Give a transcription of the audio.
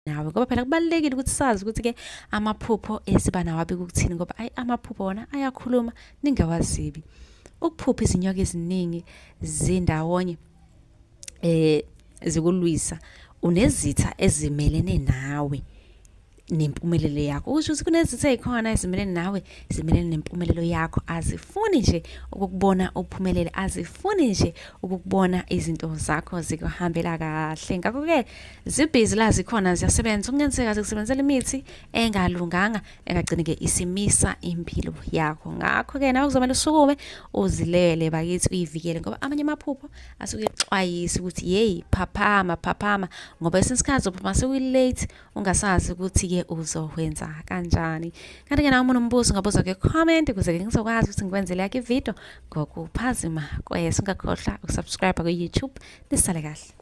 Nawe ngoba phela kubalulekile ukuthi sazi ukuthi-ke amaphupho esiba nawo abika ukuthini ngoba ayi amaphupho wona ayakhuluma ningawazibi. Ukuphupha izinyoka eziningi zindawonye eh zikulwisa unezitha ezimelene nawe nempumelelo yakho. Kusho ukuthi kunezitha ezikhona ezimelene nawe, zimelene nempumelelo yakho. Azifuni nje ukukubona uphumelele, azifuni nje ukukubona izinto zakho zikuhambela kahle. Ngakho-ke Zibhizi la zikhona ziyasebenza kungenzeka zikusebenzela imithi engalunganga engagcini-ke isimisa impilo yakho. Ngakho-ke nawe kuzomele usukume uzilele bakithi uyivikele ngoba amanye amaphupho asuke exwayisa ukuthi yeyi phaphama phaphama ngoba esinye isikhathi uzophuma sekuyi-late ungasazi ukuthi-ke uzokwenza kanjani. Kanti-ke nawe uma unombuzo ungabuza kwi-comment ukuze-ke ngizokwazi ukuthi ngikwenzele yakho ividiyo ngokuphazima kweso. Ungakhohlwa ukusubscribe kwi-YouTube. Nisale kahle.